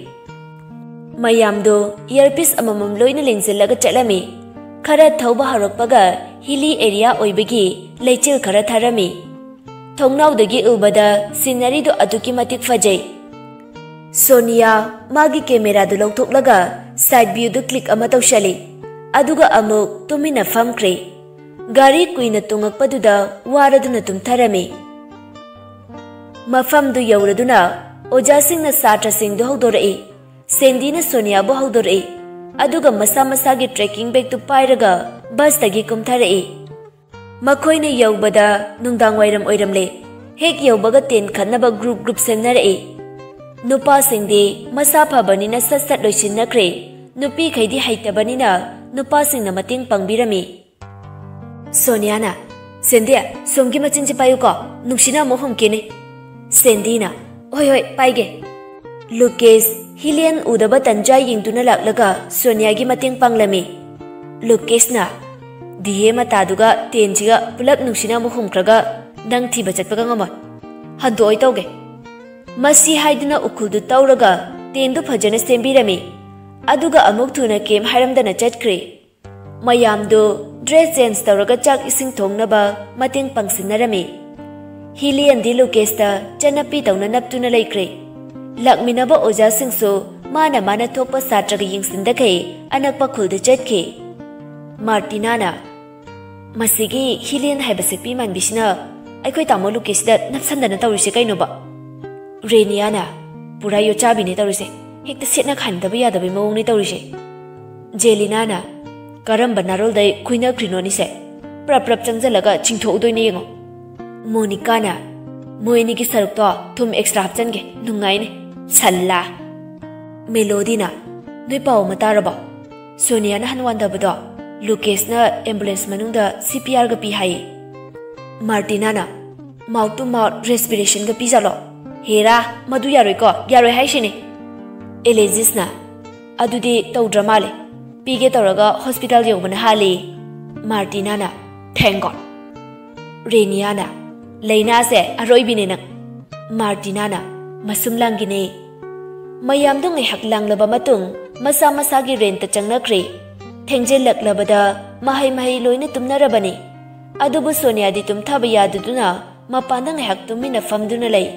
ꯃꯌꯥꯝꯗꯣ ꯏꯌꯔꯄꯤꯁ ꯑꯃꯃꯝ ꯂꯣꯏꯅ ꯂꯦꯡꯁꯤꯜꯂꯒ ꯆꯠꯂꯝꯃꯤ꯫ ꯈꯔ ꯊꯧꯕ ꯍꯧꯔꯛꯄꯒ ꯍꯤꯂꯤ ꯑꯦꯔꯤꯌꯥ ꯑꯣꯏꯕꯒꯤ ꯂꯩꯆꯤꯜ ꯈꯔ ꯊꯥꯔꯝꯃꯤ꯫ ꯊꯣꯡꯅꯥꯎꯗꯒꯤ ꯎꯕꯗ ꯁꯤꯅꯔꯤꯗꯨ ꯑꯗꯨꯛꯀꯤ ꯃꯇꯤꯛ ꯐꯖꯩ꯫ ꯁꯣꯅꯤꯌꯥ ꯃꯥꯒꯤ ꯀꯦꯃꯦꯔꯥꯗꯨ ꯂꯧꯊꯣꯛꯂꯒ ꯁꯥꯏꯗ ꯚ꯭ꯌꯨꯗꯨ ꯀ꯭ꯂꯤꯛ ꯑꯃ ꯇꯧꯁꯜꯂꯤ, ꯑꯗꯨꯒ ꯑꯃꯨꯛ ꯇꯨꯃꯤꯟꯅ ꯐꯝꯈ꯭ꯔꯦ꯫ ꯒꯥꯔꯤ ꯀꯨꯏꯅ ꯇꯣꯡꯉꯛꯄꯗꯨꯗ ꯋꯥꯔꯗꯨꯅ ꯇꯨꯝꯊꯔꯝꯃꯤ꯫ ꯃꯐꯝꯗꯨ ꯌꯧꯔꯗꯨꯅ ꯑꯣꯖꯥꯁꯤꯡꯅ ꯁꯥꯇ꯭ꯔꯁꯤꯡꯗꯨ ꯍꯧꯗꯣꯔꯛꯏ꯫ ꯁꯦꯟꯗꯤꯅ ꯁꯣꯅꯤꯌꯥꯕꯨ ꯍꯧꯗꯣꯔꯛꯏ, ꯑꯗꯨꯒ ꯃꯁꯥ ꯃꯁꯥꯒꯤ ꯇ꯭ꯔꯦꯀꯤꯡ ꯕꯦꯒꯇꯨ ꯄꯥꯏꯔꯒ ꯕꯁꯇꯒꯤ ꯀꯨꯝꯊꯔꯛꯏ꯫ ꯃꯈꯣꯏꯅ ꯌꯧꯕꯗ ꯅꯨꯡꯗꯥꯡ ꯋꯥꯏꯔꯝ ꯑꯣꯏꯔꯝꯂꯦ꯫ ꯍꯦꯛ ꯌꯧꯕꯒ ꯇꯦꯟ ꯈꯠꯅꯕ ꯒ꯭ꯔꯨꯞ ꯒ꯭ꯔꯨꯞ ꯁꯦꯝꯅꯔꯛꯏ꯫ ꯅꯨꯄꯥꯁꯤꯡꯗꯤ ꯃꯁꯥ ꯐꯕꯅꯤꯅ ꯁꯠ ꯁꯠ ꯂꯣꯏꯁꯤꯟꯅꯈ꯭ꯔꯦ꯫ ꯅꯨꯄꯤꯈꯩꯗꯤ ꯍꯩꯇꯕꯅꯤꯅ ꯅꯨꯄꯥꯁꯤꯡꯅ ꯃꯇꯦꯡ ꯄꯥꯡꯕꯤꯔꯝꯃꯤ꯫ ꯁꯣꯅꯤꯌꯥꯅ, "ꯁꯦꯟꯗꯤ, ꯁꯣꯝꯒꯤ ꯃꯆꯤꯟꯁꯤ ꯄꯥꯏꯌꯨꯀꯣ, ꯅꯨꯡꯁꯤꯅ ꯑꯃꯨꯛ ꯍꯨꯝꯈꯤꯅꯤ꯫" ꯁꯦꯟꯗꯤꯅ, "ꯍꯣꯏ ꯍꯣꯏ, ꯄꯥꯏꯒꯦ꯫" ꯂꯨꯀꯦꯁ ꯍꯤꯂꯤꯌꯟ ꯎꯗꯕ ꯇꯟꯖꯥ ꯌꯦꯡꯗꯨꯅ ꯂꯥꯛꯂꯒ ꯁꯣꯅꯤꯌꯥꯒꯤ ꯃꯇꯦꯡ ꯄꯥꯡꯂꯝꯃꯤ꯫ ꯂꯨꯀꯦꯁꯅ, ꯗꯤ ꯑꯦ ꯃꯇꯥꯗꯨꯒ ꯇꯦꯟꯁꯤꯒ ꯄꯨꯂꯞ ꯅꯨꯡꯁꯤꯅ ꯑꯃꯨꯛ ꯍꯨꯝꯈ꯭ꯔꯒ ꯅꯪ ꯊꯤꯕ ꯆꯠꯄꯒ ꯉꯝꯃꯣꯏ꯫ ꯍꯟꯗꯣꯛꯑꯣꯏ ꯇꯧꯒꯦ꯫ ꯃꯁꯤ ꯍꯥꯏꯗꯨꯅ ꯎꯈꯨꯜꯗꯨ ꯇꯧꯔꯒ ꯇꯦꯟꯗꯨ ꯐꯖꯅ ꯁꯦꯝꯕꯤꯔꯝꯃꯤ꯫ ꯑꯗꯨꯒ ꯑꯃꯨꯛ ꯊꯨꯅ ꯀꯦꯝ ꯍꯥꯏꯔꯝꯗꯅ ꯆꯠꯈ꯭ꯔꯦ꯫ ꯃꯌꯥꯝꯗꯨ ꯗ꯭ꯔꯦꯁ ꯆꯦꯟꯖ ꯇꯧꯔꯒ ꯆꯥꯛ ꯏꯁꯤꯡ ꯊꯣꯡꯅꯕ ꯃꯇꯦꯡ ꯄꯥꯡꯁꯤꯟꯅꯔꯝꯃꯤ꯫ ꯍꯤꯂꯤꯌꯟꯗꯤ ꯂꯨꯀꯦꯁꯇ ꯆꯠꯅꯄꯤ ꯇꯧꯅ ꯅꯞꯇꯨꯅ ꯂꯩꯈ꯭ꯔꯦ꯫ ꯂꯥꯛꯃꯤꯟꯅꯕ ꯑꯣꯖꯥꯁꯤꯡꯁꯨ ꯃꯥꯅ ꯃꯥꯅ ꯊꯣꯛꯄ ꯁꯥꯇ꯭ꯔꯒ ꯌꯦꯡꯁꯤꯟꯗꯈꯩ ꯑꯅꯛꯄ ꯈꯨꯜꯗ ꯆꯠꯈꯤ꯫ ꯃꯥꯔꯇꯤꯅꯥꯅ, "ꯃꯁꯤꯒꯤ ꯍꯤꯂꯤꯌꯟ ꯍꯥꯏꯕ ꯁꯛꯄꯤ ꯃꯥꯟꯕꯤꯁꯤꯅ ꯑꯩꯈꯣꯏ ꯇꯥꯃꯣ ꯂꯨꯀꯦꯁꯇ ꯅꯞꯁꯟꯗꯅ ꯇꯧꯔꯤꯁꯦ ꯀꯩꯅꯣꯕ?" ꯔꯦꯅꯤꯌꯥꯅ, "ꯄꯨꯔꯥ ꯌꯣꯠꯆꯥꯕꯤꯅꯦ ꯇꯧꯔꯤꯁꯦ, ꯍꯦꯛꯇ ꯁꯦꯠꯅ ꯈꯥꯏꯅꯗꯕ ꯌꯥꯗꯕꯩ ꯃꯑꯣꯡꯅꯦ ꯇꯧꯔꯤꯁꯦ꯫" ꯖꯦꯂꯤꯅꯥꯅ, "ꯀꯔꯝꯕ ꯅꯥꯔꯣꯜꯗꯩ ꯀꯨꯏꯅꯈ꯭ꯔꯤꯅꯣꯅꯤꯁꯦ? ꯄ꯭ꯔꯞ ꯄ꯭ꯔꯞ ꯆꯪꯁꯤꯜꯂꯒ ꯆꯤꯡꯊꯣꯛꯎꯗꯣꯏꯅꯦ ꯌꯦꯡꯉꯣ꯫" ꯃꯣꯅꯤꯀꯥꯅ, "ꯃꯣꯏ ꯑꯅꯤꯒꯤ ꯁꯔꯨꯛꯇꯣ ꯊꯨꯝ ꯑꯦꯛꯁꯇ꯭ꯔꯥ ꯍꯥꯞꯆꯟꯒꯦ, ꯅꯨꯡꯉꯥꯏꯅꯦ, ꯁꯜꯂꯥ꯫" ꯃꯦꯂꯣꯗꯤꯅ, "ꯅꯣꯏ ꯄꯥꯎ ꯑꯃ ꯇꯥꯔꯕꯣ? ꯁꯣꯅꯤꯌꯥꯅ ꯍꯟꯋꯥꯟꯗꯕꯗꯣ ꯂꯨꯀꯦꯁꯅ ꯑꯦꯝꯕꯨꯂꯦꯟꯁ ꯃꯅꯨꯡꯗ ꯁꯤ ꯄꯤ ꯑꯥꯔꯒ ꯄꯤ ꯍꯥꯏꯌꯦ꯫" ꯃꯥꯔꯇꯤꯅꯥꯅ, "ꯃꯥꯎꯠ ꯇꯨ ꯃꯥꯎꯠ ꯔꯦꯁꯄꯤꯔꯦꯁꯟꯒ ꯄꯤꯖꯥꯠꯂꯣ?" "ꯍꯦꯔꯥ, ꯃꯗꯨ ꯌꯥꯔꯣꯏꯀꯣ, ꯌꯥꯔꯣꯏ ꯍꯥꯏꯁꯤꯅꯤ꯫" ꯑꯦꯂꯦꯖꯤꯁꯅ, "ꯑꯗꯨꯗꯤ ꯇꯧꯗ꯭ꯔ ꯃꯥꯜꯂꯦ, ꯄꯤꯒꯦ ꯇꯧꯔꯒ ꯍꯣꯁꯄꯤꯇꯥꯜ ꯌꯧꯕꯅ ꯍꯥꯜꯂꯤ꯫" ꯃꯥꯔꯇꯤꯅꯥꯅ, "Thank God꯫" ꯔꯦꯅꯤꯌꯥꯅ, "ꯂꯥꯏꯅꯥꯁꯦ ꯑꯔꯣꯏꯕꯤꯅꯦ ꯅꯪ꯫" ꯃꯥꯔꯇꯤꯅꯥꯅ, "ꯃꯁꯨꯝ ꯂꯥꯡꯒꯤꯅꯦ꯫" ꯃꯌꯥꯝꯗꯣ ꯉꯥꯏꯍꯥꯛ ꯂꯥꯡꯂꯕ ꯃꯇꯨꯡ ꯃꯁꯥ ꯃꯁꯥꯒꯤ ꯔꯦꯟꯇ ꯆꯪꯅꯈ꯭ꯔꯦ꯫ ꯊꯦꯡꯖꯤꯜꯂꯛꯂꯕꯗ ꯃꯍꯩ ꯃꯍꯩ ꯂꯣꯏꯅ ꯇꯨꯝꯅꯔꯕꯅꯤ꯫ ꯑꯗꯨꯕꯨ ꯁꯣꯅꯤꯌꯥꯗꯤ ꯇꯨꯝꯊꯕ ꯌꯥꯗꯗꯨꯅ ꯃꯄꯥꯟꯗ ꯉꯥꯏꯍꯥꯛ ꯇꯨꯃꯤꯟꯅ ꯐꯝꯗꯨꯅ ꯂꯩ꯫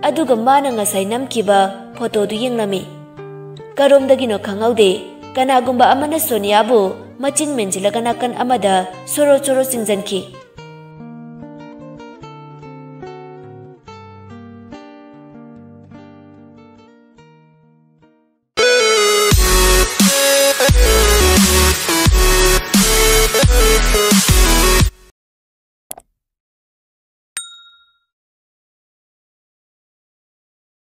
ꯑꯗꯨꯒ ꯃꯥꯅ ꯉꯁꯥꯏ ꯅꯝꯈꯤꯕ ꯐꯣꯇꯣꯗꯨ ꯌꯦꯡꯂꯝꯃꯤ꯫ ꯀꯔꯣꯝꯗꯒꯤꯅꯣ ꯈꯪꯍꯧꯗꯦ, ꯀꯅꯥꯒꯨꯝꯕ ꯑꯃꯅ ꯁꯣꯅꯤꯌꯥꯕꯨ ꯃꯆꯤꯟ ꯃꯦꯟꯁꯤꯜꯂꯒ ꯅꯥꯀꯟ ꯑꯃꯗ ꯁꯣꯔꯣ ꯁꯣꯔꯣ ꯆꯤꯡꯁꯤꯟꯈꯤ꯫